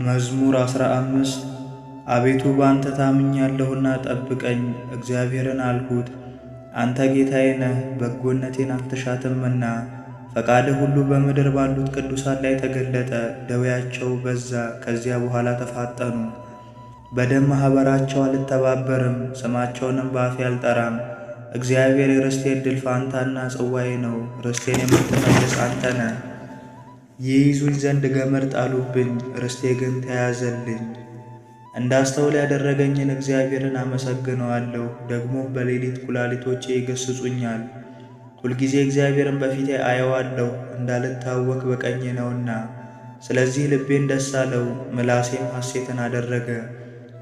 መዝሙር 15። አቤቱ በአንተ ታምኛለሁና ጠብቀኝ። እግዚአብሔርን አልሁት፣ አንተ ጌታዬ ነህ፣ በጎነቴን አትሻትምና። ፈቃድህ ሁሉ በምድር ባሉት ቅዱሳን ላይ ተገለጠ። ደዌያቸው በዛ፣ ከዚያ በኋላ ተፋጠኑ። በደም ማኅበራቸው አልተባበርም፣ ስማቸውንም በአፌ አልጠራም። እግዚአብሔር የርስቴ ዕድል ፋንታና ጽዋዬ ነው፣ ርስቴን የምትመልስ አንተ ነህ። ይይዙኝ ዘንድ ገመድ ጣሉብኝ፣ ርስቴ ግን ተያዘልኝ። እንዳስተውል ያደረገኝን እግዚአብሔርን አመሰግነዋለሁ። ደግሞም በሌሊት ኩላሊቶቼ ይገሥጹኛል። ሁልጊዜ እግዚአብሔርን በፊቴ አየዋለሁ፣ እንዳልታወክ በቀኜ ነውና። ስለዚህ ልቤን ደስ አለው፣ ምላሴም ሐሴትን አደረገ።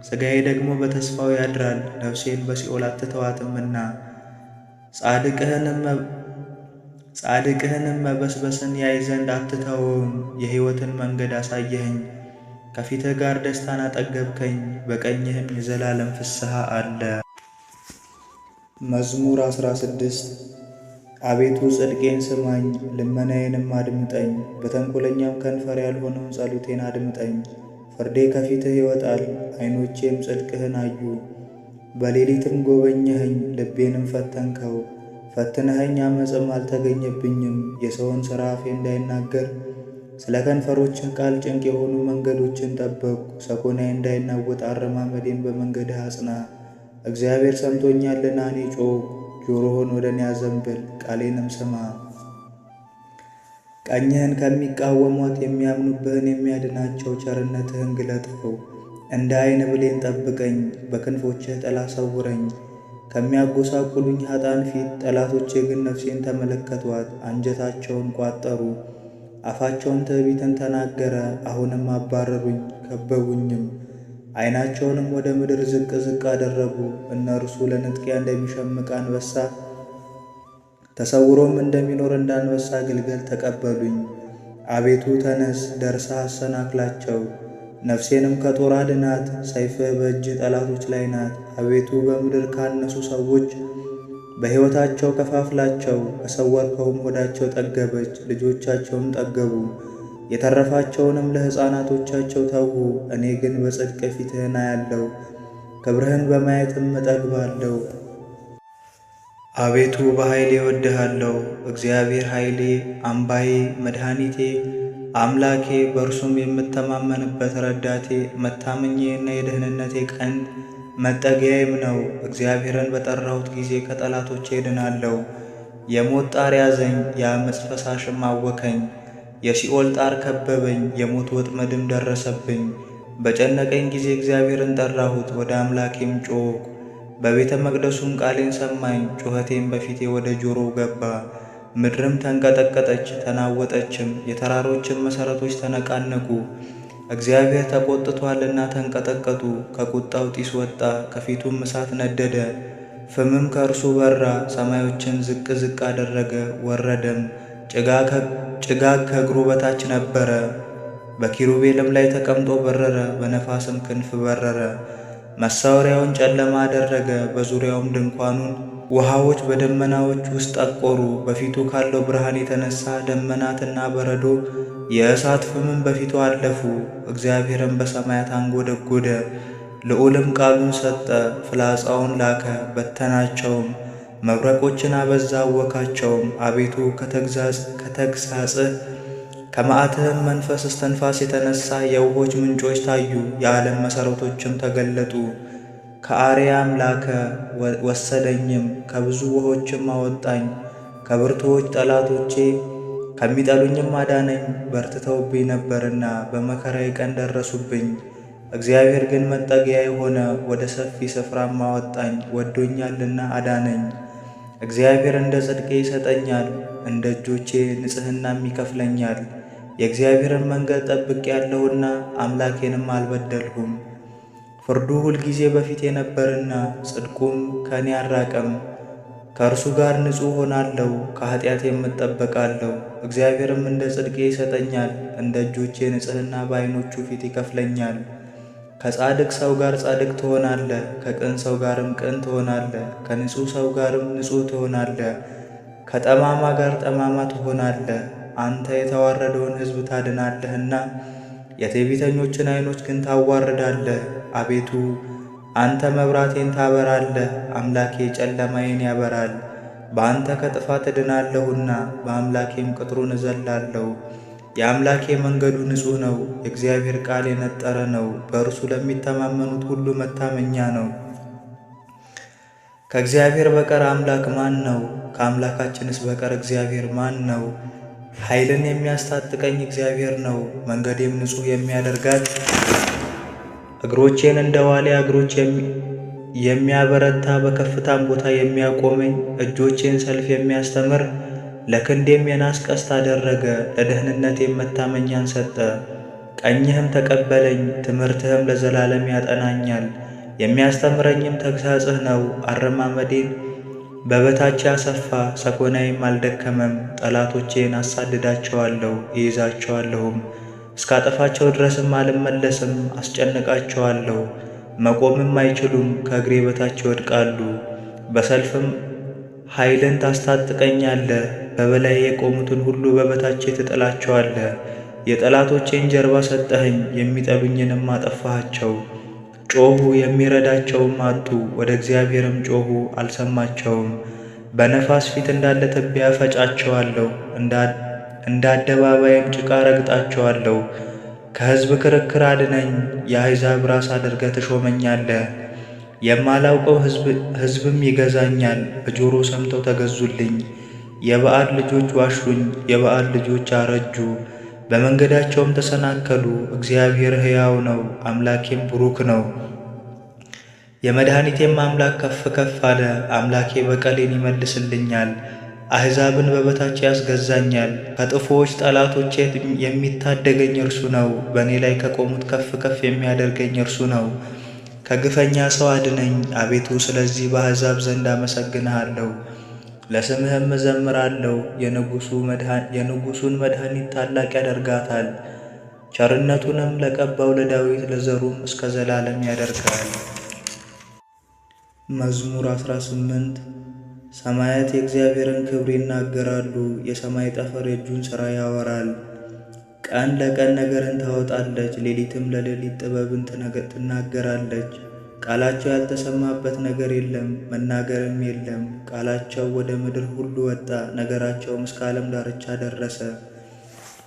ሥጋዬ ደግሞ በተስፋው ያድራል፣ ነፍሴን በሲኦል አትተዋትምና። ጻድቅህንም መበስበስን ያይ ዘንድ አትተወውም። የሕይወትን መንገድ አሳየኸኝ፣ ከፊትህ ጋር ደስታን አጠገብከኝ፣ በቀኝህም የዘላለም ፍስሐ አለ። መዝሙር 16። አቤቱ ጽድቄን ስማኝ፣ ልመናዬንም አድምጠኝ። በተንኮለኛም ከንፈር ያልሆነውን ጸሎቴን አድምጠኝ። ፍርዴ ከፊትህ ይወጣል፣ ዓይኖቼም ጽድቅህን አዩ። በሌሊትም ጎበኘኸኝ፣ ልቤንም ፈተንከው። ፈትነኸኝ፣ ዓመፅም አልተገኘብኝም። የሰውን ሥራ አፌ እንዳይናገር ስለ ከንፈሮችህ ቃል ጭንቅ የሆኑ መንገዶችን ጠበቅሁ። ሰኮናዬ እንዳይናወጥ አረማመዴን በመንገድህ አጽና። እግዚአብሔር ሰምቶኛልና እኔ ጮኽሁ። ጆሮህን ወደ እኔ አዘንብል፣ ቃሌንም ስማ። ቀኝህን ከሚቃወሟት የሚያምኑብህን የሚያድናቸው ቸርነትህን ግለጠው። እንደ ዓይን ብሌን ጠብቀኝ፣ በክንፎችህ ጥላ ሰውረኝ። ከሚያጎሳቁሉኝ ኃጥአን ፊት። ጠላቶቼ ግን ነፍሴን ተመለከቷት፣ አንጀታቸውን ቋጠሩ፣ አፋቸውም ትዕቢትን ተናገረ። አሁንም አባረሩኝ፣ ከበቡኝም፣ ዓይናቸውንም ወደ ምድር ዝቅ ዝቅ አደረጉ። እነርሱ ለንጥቂያ እንደሚሸምቅ አንበሳ፣ ተሰውሮም እንደሚኖር እንደ አንበሳ ግልገል ተቀበሉኝ። አቤቱ ተነስ፣ ደርሰህ አሰናክላቸው፣ ነፍሴንም ከጦር አድናት። ሰይፍህ በእጅህ ጠላቶች ላይ ናት። አቤቱ በምድር ካነሱ ሰዎች በሕይወታቸው ከፋፍላቸው። ከሰወርከውም ሆዳቸው ጠገበች፣ ልጆቻቸውም ጠገቡ፣ የተረፋቸውንም ለሕፃናቶቻቸው ተዉ። እኔ ግን በጽድቅ ፊትህን አያለሁ፣ ክብርህን በማየትም እጠግባለሁ። አቤቱ በኃይሌ እወድሃለሁ። እግዚአብሔር ኃይሌ፣ አምባዬ፣ መድኃኒቴ፣ አምላኬ፣ በእርሱም የምተማመንበት ረዳቴ፣ መታመኛዬና የደህንነቴ ቀንድ መጠጊያዬም ነው። እግዚአብሔርን በጠራሁት ጊዜ ከጠላቶቼ እድናለሁ። የሞት ጣር ያዘኝ፣ የዓመፅ ፈሳሽም አወከኝ። የሲኦል ጣር ከበበኝ፣ የሞት ወጥመድም ደረሰብኝ። በጨነቀኝ ጊዜ እግዚአብሔርን ጠራሁት፣ ወደ አምላኬም ጮኽሁ። በቤተ መቅደሱም ቃሌን ሰማኝ፣ ጩኸቴም በፊቴ ወደ ጆሮው ገባ። ምድርም ተንቀጠቀጠች ተናወጠችም፣ የተራሮችም መሠረቶች ተነቃነቁ። እግዚአብሔር ተቆጥቶአልና ተንቀጠቀጡ። ከቁጣው ጢስ ወጣ፣ ከፊቱም እሳት ነደደ፣ ፍምም ከእርሱ በራ። ሰማዮችን ዝቅ ዝቅ አደረገ ወረደም፣ ጭጋግ ከእግሩ በታች ነበረ። በኪሩቤልም ላይ ተቀምጦ በረረ፣ በነፋስም ክንፍ በረረ። መሳወሪያውን ጨለማ አደረገ፣ በዙሪያውም ድንኳኑን። ውሃዎች በደመናዎች ውስጥ ጠቆሩ። በፊቱ ካለው ብርሃን የተነሣ ደመናትና በረዶ የእሳት ፍምም በፊቱ አለፉ። እግዚአብሔርም በሰማያት አንጎደጎደ፣ ልዑልም ቃሉን ሰጠ። ፍላጻውን ላከ በተናቸውም፣ መብረቆችን አበዛ አወካቸውም። አቤቱ ከተግሣጽህ ከመዓትህም መንፈስ እስትንፋስ የተነሣ የውኆች ምንጮች ታዩ፣ የዓለም መሠረቶችም ተገለጡ። ከአርያም ላከ ወሰደኝም፣ ከብዙ ውኆችም አወጣኝ። ከብርቱዎች ጠላቶቼ ከሚጠሉኝም አዳነኝ። በርትተውብኝ ነበርና በመከራዬ ቀን ደረሱብኝ። እግዚአብሔር ግን መጠጊያዬ ሆነ፣ ወደ ሰፊ ስፍራም አወጣኝ፣ ወዶኛልና አዳነኝ። እግዚአብሔር እንደ ጽድቄ ይሰጠኛል፣ እንደ እጆቼ ንጽሕናም ይከፍለኛል። የእግዚአብሔርን መንገድ ጠብቄአለሁና አምላኬንም አልበደልሁም። ፍርዱ ሁልጊዜ በፊቴ ነበርና ጽድቁም ከእኔ አልራቀም። ከእርሱ ጋር ንጹሕ ሆናለሁ፣ ከኃጢአቴም እጠበቃለሁ። እግዚአብሔርም እንደ ጽድቄ ይሰጠኛል፣ እንደ እጆቼ ንጽሕና በዓይኖቹ ፊት ይከፍለኛል። ከጻድቅ ሰው ጋር ጻድቅ ትሆናለህ፣ ከቅን ሰው ጋርም ቅን ትሆናለህ። ከንጹሕ ሰው ጋርም ንጹሕ ትሆናለህ፣ ከጠማማ ጋር ጠማማ ትሆናለህ። አንተ የተዋረደውን ሕዝብ ታድናለህና የትዕቢተኞችን ዓይኖች ግን ታዋርዳለህ። አቤቱ አንተ መብራቴን ታበራለህ፣ አምላኬ ጨለማዬን ያበራል። በአንተ ከጥፋት እድናለሁና በአምላኬም ቅጥሩን እዘላለሁ። የአምላኬ መንገዱ ንጹሕ ነው፣ የእግዚአብሔር ቃል የነጠረ ነው። በእርሱ ለሚተማመኑት ሁሉ መታመኛ ነው። ከእግዚአብሔር በቀር አምላክ ማን ነው? ከአምላካችንስ በቀር እግዚአብሔር ማን ነው? ኃይልን የሚያስታጥቀኝ እግዚአብሔር ነው፣ መንገዴም ንጹሕ የሚያደርጋት እግሮቼን እንደ ዋሊያ እግሮች የሚያበረታ በከፍታም ቦታ የሚያቆመኝ እጆቼን ሰልፍ የሚያስተምር ለክንዴም የናስ ቀስት አደረገ፣ ለደህንነቴም መታመኛን ሰጠ። ቀኝህም ተቀበለኝ፣ ትምህርትህም ለዘላለም ያጠናኛል። የሚያስተምረኝም ተግሣጽህ ነው። አረማመዴን በበታች ያሰፋ፣ ሰኮናዬም አልደከመም። ጠላቶቼን አሳድዳቸዋለሁ እይዛቸዋለሁም፣ እስካጠፋቸው ድረስም አልመለስም። አስጨንቃቸዋለሁ፣ መቆምም አይችሉም፣ ከእግሬ በታች ይወድቃሉ። በሰልፍም ኃይልን ታስታጥቀኛለህ፣ በበላይ የቆሙትን ሁሉ በበታቼ ትጥላቸዋለህ። የጠላቶቼን ጀርባ ሰጠኸኝ፣ የሚጠሉኝንም አጠፋሃቸው። ጮኹ፣ የሚረዳቸውም አጡ፤ ወደ እግዚአብሔርም ጮኹ፣ አልሰማቸውም። በነፋስ ፊት እንዳለ ትቢያ ፈጫቸዋለሁ፣ እንደ አደባባይም ጭቃ ረግጣቸዋለሁ። ከሕዝብ ክርክር አድነኝ፣ የአሕዛብ ራስ አድርገህ ትሾመኛለህ። የማላውቀው ሕዝብም ይገዛኛል። በጆሮ ሰምተው ተገዙልኝ። የበዓል ልጆች ዋሹኝ፣ የበዓል ልጆች አረጁ፣ በመንገዳቸውም ተሰናከሉ። እግዚአብሔር ሕያው ነው፣ አምላኬም ቡሩክ ነው። የመድኃኒቴም አምላክ ከፍ ከፍ አለ። አምላኬ በቀሌን ይመልስልኛል፣ አሕዛብን በበታች ያስገዛኛል። ከጥፉዎች ጠላቶቼ የሚታደገኝ እርሱ ነው። በእኔ ላይ ከቆሙት ከፍ ከፍ የሚያደርገኝ እርሱ ነው። ከግፈኛ ሰው አድነኝ አቤቱ። ስለዚህ በአሕዛብ ዘንድ አመሰግንሃለሁ፣ ለስምህም እዘምራለሁ። የንጉሡን መድኃኒት ታላቅ ያደርጋታል፣ ቸርነቱንም ለቀባው ለዳዊት ለዘሩም እስከ ዘላለም ያደርጋል። መዝሙር 18። ሰማያት የእግዚአብሔርን ክብር ይናገራሉ፣ የሰማይ ጠፈር የእጁን ሥራ ያወራል። ቀን ለቀን ነገርን ታወጣለች፣ ሌሊትም ለሌሊት ጥበብን ትናገራለች። ቃላቸው ያልተሰማበት ነገር የለም፣ መናገርም የለም። ቃላቸው ወደ ምድር ሁሉ ወጣ፣ ነገራቸውም እስከ ዓለም ዳርቻ ደረሰ።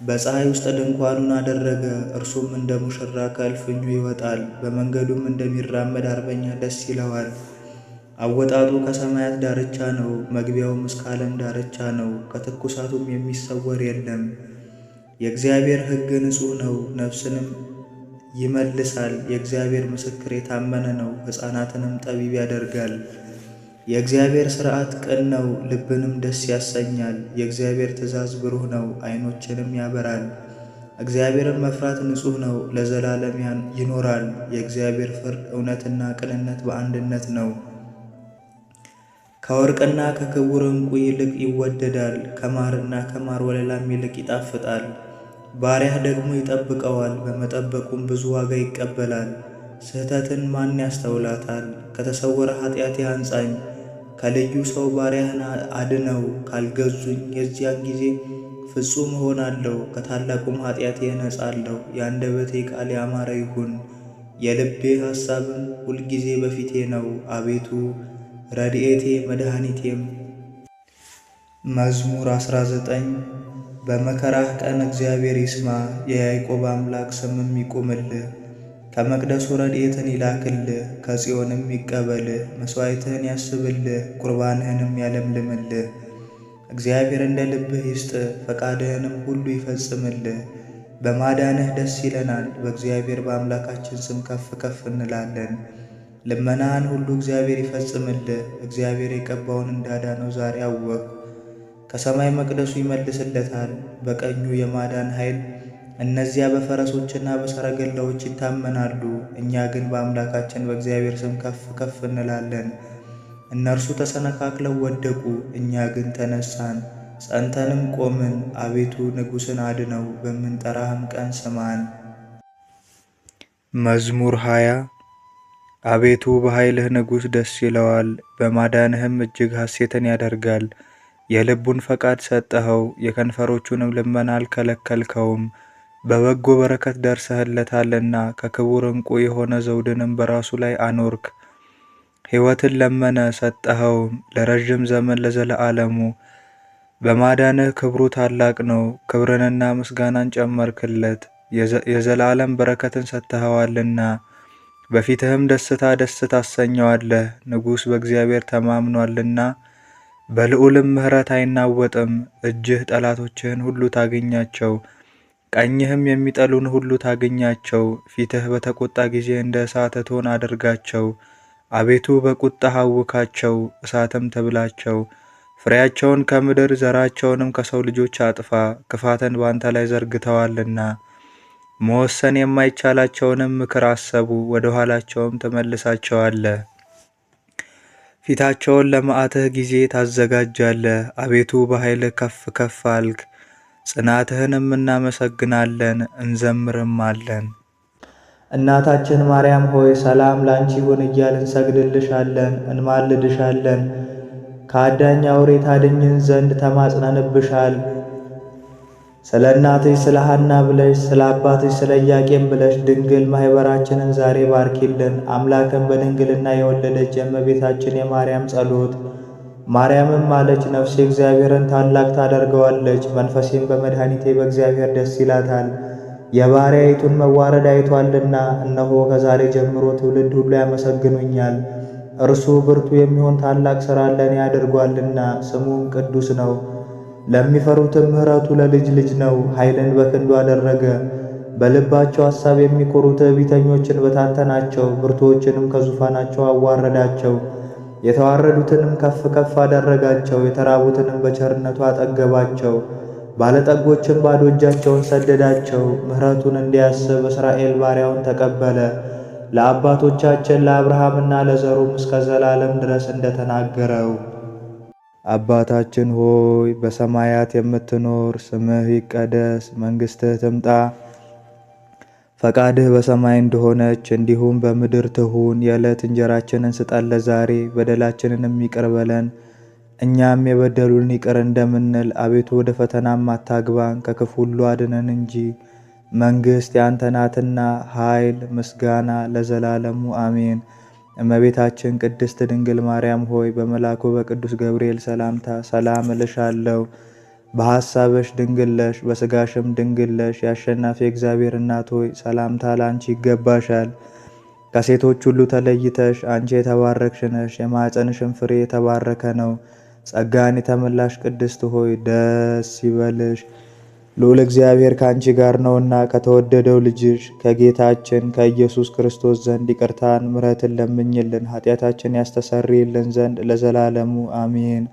በፀሐይ ውስጥ ድንኳኑን አደረገ፣ እርሱም እንደ ሙሽራ ከእልፍኙ ይወጣል። በመንገዱም እንደሚራመድ አርበኛ ደስ ይለዋል። አወጣጡ ከሰማያት ዳርቻ ነው፣ መግቢያውም እስከ ዓለም ዳርቻ ነው። ከትኩሳቱም የሚሰወር የለም። የእግዚአብሔር ሕግ ንጹሕ ነው፣ ነፍስንም ይመልሳል። የእግዚአብሔር ምስክር የታመነ ነው፣ ሕፃናትንም ጠቢብ ያደርጋል። የእግዚአብሔር ሥርዓት ቅን ነው፣ ልብንም ደስ ያሰኛል። የእግዚአብሔር ትእዛዝ ብሩህ ነው፣ ዓይኖችንም ያበራል። እግዚአብሔርን መፍራት ንጹሕ ነው፣ ለዘላለም ይኖራል። የእግዚአብሔር ፍርድ እውነትና ቅንነት በአንድነት ነው። ከወርቅና ከክቡር ዕንቁ ይልቅ ይወደዳል፣ ከማርና ከማር ወለላም ይልቅ ይጣፍጣል። ባሪያህ ደግሞ ይጠብቀዋል፣ በመጠበቁም ብዙ ዋጋ ይቀበላል። ስህተትን ማን ያስተውላታል? ከተሰወረ ኃጢአቴ አንጻኝ። ከልዩ ሰው ባሪያህን አድነው። ካልገዙኝ የዚያን ጊዜ ፍጹም እሆናለሁ፣ ከታላቁም ኃጢአቴ እነጻለሁ። የአንደበቴ ቃል ያማረ ይሁን፣ የልቤ ሐሳብም ሁልጊዜ በፊቴ ነው። አቤቱ ረድኤቴ መድኃኒቴም። መዝሙር 19። በመከራህ ቀን እግዚአብሔር ይስማ፣ የያዕቆብ አምላክ ስምም ይቁምልህ። ከመቅደሱ ረድኤትን ይላክልህ፣ ከጽዮንም ይቀበልህ። መሥዋዕትህን ያስብልህ፣ ቁርባንህንም ያለምልምልህ። እግዚአብሔር እንደ ልብህ ይስጥህ፣ ፈቃድህንም ሁሉ ይፈጽምልህ። በማዳንህ ደስ ይለናል፣ በእግዚአብሔር በአምላካችን ስም ከፍ ከፍ እንላለን። ልመናህን ሁሉ እግዚአብሔር ይፈጽምልህ። እግዚአብሔር የቀባውን እንዳዳነው ዛሬ አወቅሁ። ከሰማይ መቅደሱ ይመልስለታል፣ በቀኙ የማዳን ኃይል። እነዚያ በፈረሶችና በሰረገላዎች ይታመናሉ፣ እኛ ግን በአምላካችን በእግዚአብሔር ስም ከፍ ከፍ እንላለን። እነርሱ ተሰነካክለው ወደቁ፣ እኛ ግን ተነሳን፣ ጸንተንም ቆምን። አቤቱ ንጉሥን አድነው፣ በምንጠራህም ቀን ስማን። መዝሙር 20። አቤቱ በኃይልህ ንጉሥ ደስ ይለዋል፣ በማዳንህም እጅግ ሐሴትን ያደርጋል። የልቡን ፈቃድ ሰጠኸው፣ የከንፈሮቹንም ልመና አልከለከልከውም። በበጎ በረከት ደርሰህለታልና ከክቡር ዕንቁ የሆነ ዘውድንም በራሱ ላይ አኖርክ። ሕይወትን ለመነ ሰጠኸውም፣ ለረዥም ዘመን ለዘለዓለሙ። በማዳንህ ክብሩ ታላቅ ነው። ክብርንና ምስጋናን ጨመርክለት፣ የዘላለም በረከትን ሰጥተኸዋልና። በፊትህም ደስታ ደስ ታሰኘዋለህ። ንጉሥ በእግዚአብሔር ተማምኗልና በልዑልም ምሕረት አይናወጥም። እጅህ ጠላቶችህን ሁሉ ታገኛቸው፣ ቀኝህም የሚጠሉን ሁሉ ታገኛቸው። ፊትህ በተቆጣ ጊዜ እንደ እሳት እቶን አድርጋቸው። አቤቱ በቁጣህ አውካቸው፣ እሳትም ትብላቸው። ፍሬያቸውን ከምድር ዘራቸውንም ከሰው ልጆች አጥፋ፣ ክፋትን ባንተ ላይ ዘርግተዋልና። መወሰን የማይቻላቸውንም ምክር አሰቡ፣ ወደ ኋላቸውም ትመልሳቸዋለህ። ፊታቸውን ለመዓትህ ጊዜ ታዘጋጃለህ። አቤቱ በኃይልህ ከፍ ከፍ አልክ፣ ጽናትህንም እናመሰግናለን እንዘምርማለን። እናታችን ማርያም ሆይ ሰላም ላንቺ ይሁን እያልን እንሰግድልሻለን፣ እንማልድሻለን። ከአዳኝ አውሬ ታድኝን ዘንድ ተማጽነንብሻል። ስለ እናትሽ ስለ ሐና ብለሽ ስለ አባትሽ ስለ ኢያቄም ብለሽ ድንግል ማኅበራችንን ዛሬ ባርኪልን። አምላክን በድንግልና የወለደች የእመቤታችን የማርያም ጸሎት። ማርያምም አለች፣ ነፍሴ እግዚአብሔርን ታላቅ ታደርገዋለች፣ መንፈሴም በመድኃኒቴ በእግዚአብሔር ደስ ይላታል። የባሪያይቱን መዋረድ አይቷልና፣ እነሆ ከዛሬ ጀምሮ ትውልድ ሁሉ ያመሰግኑኛል። እርሱ ብርቱ የሚሆን ታላቅ ሥራ ለእኔ አድርጓልና፣ ስሙም ቅዱስ ነው። ለሚፈሩትም ምሕረቱ ለልጅ ልጅ ነው። ኃይልን በክንዱ አደረገ። በልባቸው ሐሳብ የሚኮሩ ትዕቢተኞችን በታተናቸው፣ ብርቱዎችንም ከዙፋናቸው አዋረዳቸው። የተዋረዱትንም ከፍ ከፍ አደረጋቸው፣ የተራቡትንም በቸርነቱ አጠገባቸው። ባለጠጎችን ባዶ እጃቸውን ሰደዳቸው። ምሕረቱን እንዲያስብ እስራኤል ባሪያውን ተቀበለ። ለአባቶቻችን ለአብርሃምና ለዘሩም እስከ ዘላለም ድረስ እንደተናገረው። አባታችን ሆይ በሰማያት የምትኖር፣ ስምህ ይቀደስ፣ መንግሥትህ ትምጣ፣ ፈቃድህ በሰማይ እንደሆነች እንዲሁም በምድር ትሁን። የዕለት እንጀራችንን ስጠን ለዛሬ፣ በደላችንንም ይቅር በለን እኛም የበደሉን ይቅር እንደምንል። አቤቱ ወደ ፈተናም አታግባን፣ ከክፉ ሁሉ አድነን እንጂ መንግሥት ያንተ ናትና፣ ኃይል፣ ምስጋና ለዘላለሙ አሜን። እመቤታችን ቅድስት ድንግል ማርያም ሆይ በመልአኩ በቅዱስ ገብርኤል ሰላምታ ሰላም እልሻለሁ። በሐሳብሽ ድንግል ነሽ፣ በሥጋሽም ድንግል ነሽ። የአሸናፊ እግዚአብሔር እናት ሆይ ሰላምታ ለአንቺ ይገባሻል። ከሴቶች ሁሉ ተለይተሽ አንቺ የተባረክሽ ነሽ፣ የማኅፀንሽም ፍሬ የተባረከ ነው። ጸጋን የተመላሽ ቅድስት ሆይ ደስ ይበልሽ፣ ልዑል እግዚአብሔር ከአንቺ ጋር ነውና ከተወደደው ልጅሽ ከጌታችን ከኢየሱስ ክርስቶስ ዘንድ ይቅርታን ምሕረትን ለምኝልን ኃጢአታችን ያስተሰርይልን ዘንድ ለዘላለሙ አሜን።